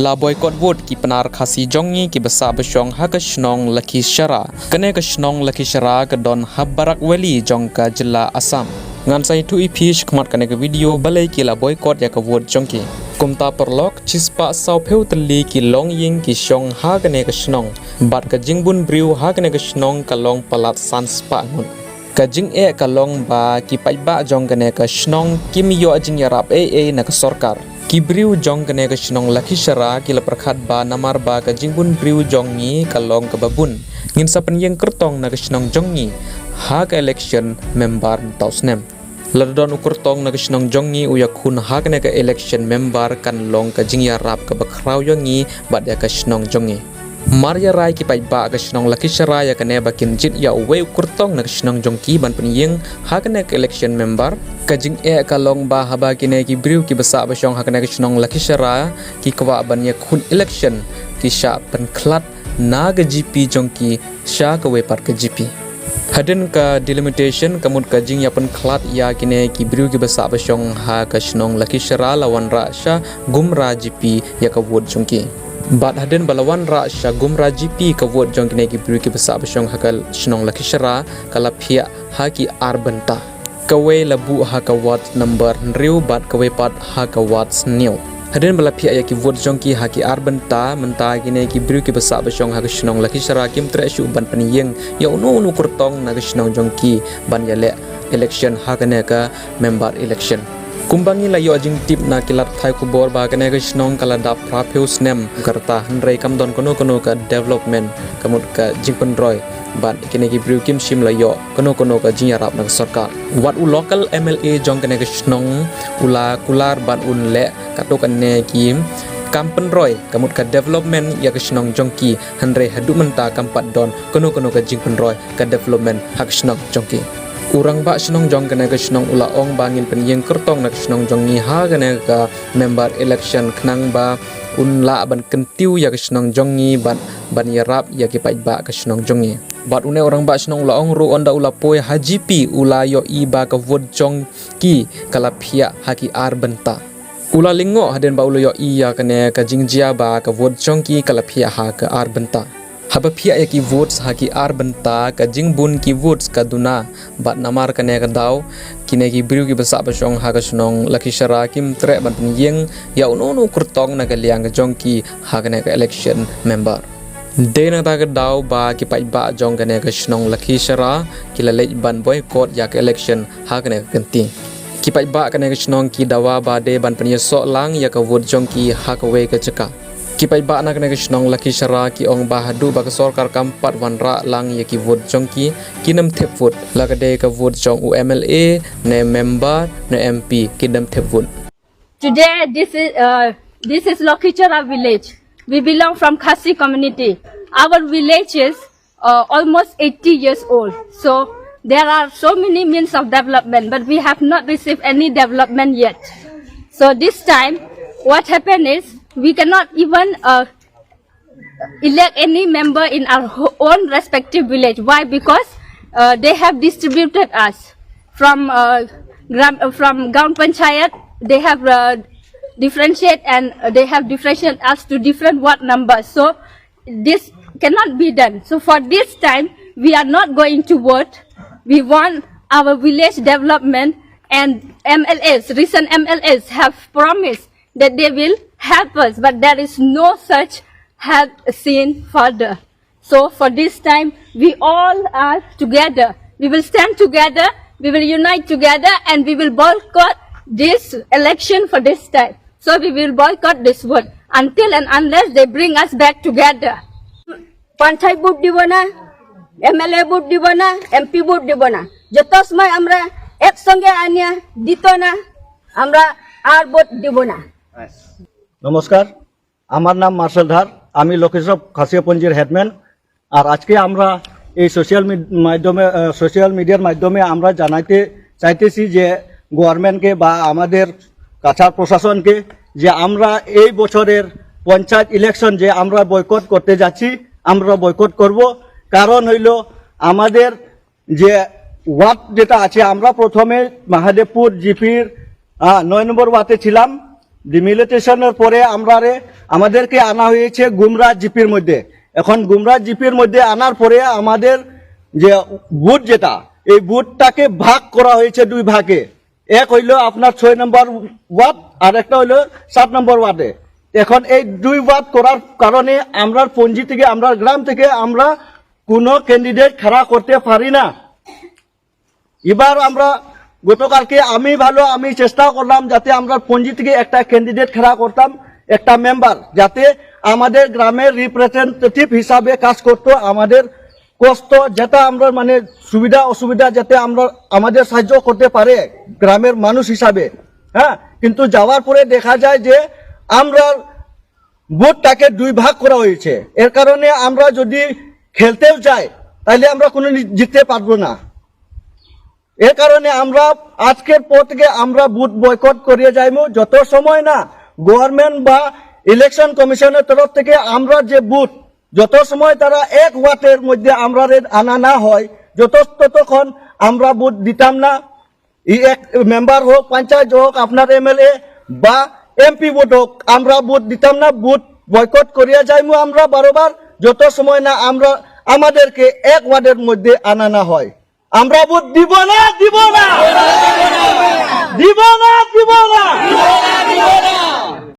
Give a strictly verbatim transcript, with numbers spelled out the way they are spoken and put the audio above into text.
La boycott vote ki Pnar Khasi jong ngi ki ba sah ba shong ha ka shnong Lakhishara. Kane ka shnong Lakhishara ka don ha Barak Valley jong ka jylla Assam. Ngan sa ïathuh ïa phi shakhmat kane ka video balei ki la boycott ïa ka vote jong ki. Kumta paralok, shispah sawphew tylli ki longïing ki shong ha kane ka shnong. Bad ka jingbun briew ha kane ka shnong ka long palat san spah ngut. Ka jingeh ka long ba ki paidbah jong kane ka shnong kim ïoh jingïarap ei ei na ka sorkar. Ki briew jong kane ka shnong Lakhishara ki la pyrkhat ba namar ba ka jingbun briew jong ngi ka long kaba bun, ngin sa pynïeng kyrtong na ka shnong jong ngi ha ka election member mynta u snem. Lada don u kyrtong na ka shnong jong ngi u ïakhun ha kane ka election member, kan long ka jingïarap kaba khraw ïa ngi bad ïa ka shnong jong ngi. Mar ïarai ki paidbah ka shnong Lakhishara ïa kane ba kin jied ïa uwei u kyrtong na ka shnong jong ki ban pynïeng ha kane ka election member. Ka jingeh ka long ba haba kine ki briew ki ba sah ba shong ha kane ka shnong Lakhishara ki kwah ban ïakhun election, ki shah pynkhlad na ka G P jong ki sha kawei pat ka G P. Hadien ka delimitation, ka mut ka jingïapynkhlad ïa kine ki briew ki ba sah ba shong ha ka shnong Lakhishara, la wanrah sha Gumra G P ïa ka vote jong ki. Bad hadien ba la wanrah sha Gumra G P ka vote jong kine ki briew ki ba sah ba shong ha ka shnong Lakhishara, ka la phiah ha ki ar bynta. Kawei la buh ha ka ward number hynriew bad kawei pat ha ka ward hynñiew. Hadien ba la phiah ïa ki vote jong ki ha ki ar bynta, mynta kine ki briew ki ba sah ba shong ha ka shnong Lakhishara kim treh shuh ban pynïeng ïa uno uno u kyrtong na ka shnong jong ki ban ïaleh election ha kane ka member election. Kumba ngi la ïoh jingtip na ki lad pathai khubor ba kane ka shnong ka la dap phra phew snem ka rta, hynrei kam don kano kano ka development, ka mut ka jingpynroi, bad kine ki briew kim shym la ïoh kano kano ka jingïarap na ka sorkar. Wat u local M L A jong kane ka shnong u la kular ban un leh katto katne ki kam pynroi, ka mut ka development ïa ka shnong jong ki, hynrei haduh mynta kam pat don kano kano ka jingpynroi ka development ha ka shnong jong ki. U rangbah shnong jong kane ka shnong u la ong ba ngin pynïeng kyrtong na ka shnong jong ngi ha kane ka member election khnang ba un lah ban kyntiew ïa ka shnong jong ngi bad ban ïarap ïa ki paidbah ka shnong jong ngi. Bad une u rangbah shnong u la ong ruh, ynda u la poi ha G P u la ïohi ba ka vote jong ki ka la phiah ha ki ar bynta. U la lyngngoh hadien ba u la ïohi ïa kane ka jingjia ba ka vote jong ki ka la phiah ha ka ar bynta. Haba phiah ïa ki votes ha ki ar bynta, ka jingbun ki votes ka duna, bad namar kane ka daw kine ki briew ki ba sah ba shong ha ka shnong Lakhishara kim treh ban pynïeng ïa uno uno u kyrtong na ka liang ka jong ki ha kane ka election member. Dei na kata ka daw ba ki paidbah jong kane ka shnong Lakhishara ki la leit ban boycott ïa ka election ha kane ka kynti. Ki paidbah kane ka shnong ki dawa ba dei ban pynïasoh lang ïa ka vote jong ki ha kawei ka jaka. Ki paidbah na kane ka shnong Lakhishara ki ong ba haduh ba ka sorkar kam pat wanrah lang ïa ki vote jong ki, kin ym thep vote, la ka dei ka vote jong u M L A ne member ne M P, kin ym thep vote. Today, this is uh, this is Lokhichara village. We belong from Khasi community. Our village is uh, almost eighty years old. So there are so many means of development, but we have not received any development yet. So this time, what happened is we cannot even uh, elect any member in our ho- own respective village. Why? Because uh, they have distributed us from uh, gram, uh, from Gaon Panchayat. They have uh, differentiate and uh, they have differentiate us to different ward numbers. So this cannot be done. So for this time, we are not going to vote. We want our village development, and M L As, recent M L As have promised that they will help us, but there is no such help seen further. So for this time, we all are together. We will stand together, we will unite together, and we will boycott this election for this time. So we will boycott this vote until and unless they bring us back together. Panchayat vote দিব না, MLA vote দিব না, MP vote দিব না। যত সময় আমরা একসঙ্গে আনিয়া দিত না, আমরা আর ভোট দিব না। নমস্কার, আমার নাম মার্শাল ধার। আমি লক্ষ্মীসব খাসিয়াপঞ্জির হেডম্যান। আর আজকে আমরা এই সোশ্যাল মিড- মাধ্যমে, আহ, সোশ্যাল মিডিয়ার মাধ্যমে আমরা জানাইতে চাইতেছি যে গভর্নমেন্টকে বা আমাদের কাছাড় প্রশাসনকে যে আমরা এই বছরের পঞ্চায়েত ইলেকশন যে আমরা বয়কট করতে যাচ্ছি, আমরা বয়কট করব। কারণ হইল, আমাদের যে ওয়ার্ড যেটা আছে, আমরা প্রথমে মহাদেবপুর জিপির, আহ, নয় নম্বর ওয়ার্ডে ছিলাম। ডিমিলিটেশনের পরে আমরারে আমাদেরকে আনা হয়েছে গুমরা জিপির মধ্যে। এখন গুমরা জিপির মধ্যে আনার পরে আমাদের যে বুথ, যেটা এই বুথটাকে ভাগ করা হয়েছে দুই ভাগে। এক হইলো আপনার ছয় নম্বর ওয়ার্ড, আর একটা হইলো সাত নম্বর ওয়ার্ডে। এখন এই দুই ওয়ার্ড করার কারণে আমরার পঞ্জি থেকে, আমরার গ্রাম থেকে আমরা কোনো ক্যান্ডিডেট খাড়া করতে পারি না। এবার আমরা গতকালকে আমি ভালো আমি চেষ্টা করলাম যাতে আমরা পঞ্জি থেকে একটা ক্যান্ডিডেট খাড়া করতাম, একটা মেম্বার, যাতে আমাদের গ্রামের রিপ্রেজেন্টেটিভ হিসাবে কাজ করতো, আমাদের কষ্ট যেটা আমরা মানে সুবিধা অসুবিধা যাতে আমরা আমাদের সাহায্য করতে পারে গ্রামের মানুষ হিসাবে। হ্যাঁ, কিন্তু যাওয়ার পরে দেখা যায় যে আমরা বুথটাকে দুই ভাগ করা হয়েছে। এর কারণে আমরা যদি খেলতেও যাই, তাহলে আমরা কোনো নি- জিততে পারবো না। এর কারণে আমরা আজকের পর থেকে আমরা বুথ বয়কট করিয়ে যাইমু। যত সময় না গভর্নমেন্ট বা ইলেকশন কমিশনের তরফ থেকে আমরা যে বুথ, যত সময় তারা এক ওয়ার্ডের মধ্যে আমরা আনা না হয়, যত ততক্ষণ আমরা বুথ দিতাম না। এই এক মেম্বার হোক, পঞ্চায়েত হোক, আপনার এমএলএ বা এমপি ভোট হোক, আমরা বুথ দিতাম না। বুথ বয়কট করিয়া যাইমু আমরা বারবার, যত সময় না আমরা আমাদেরকে এক ওয়ার্ডের মধ্যে আনা না হয়। আমরা বুথ দিব না, দিব না, দিব না, দিব না।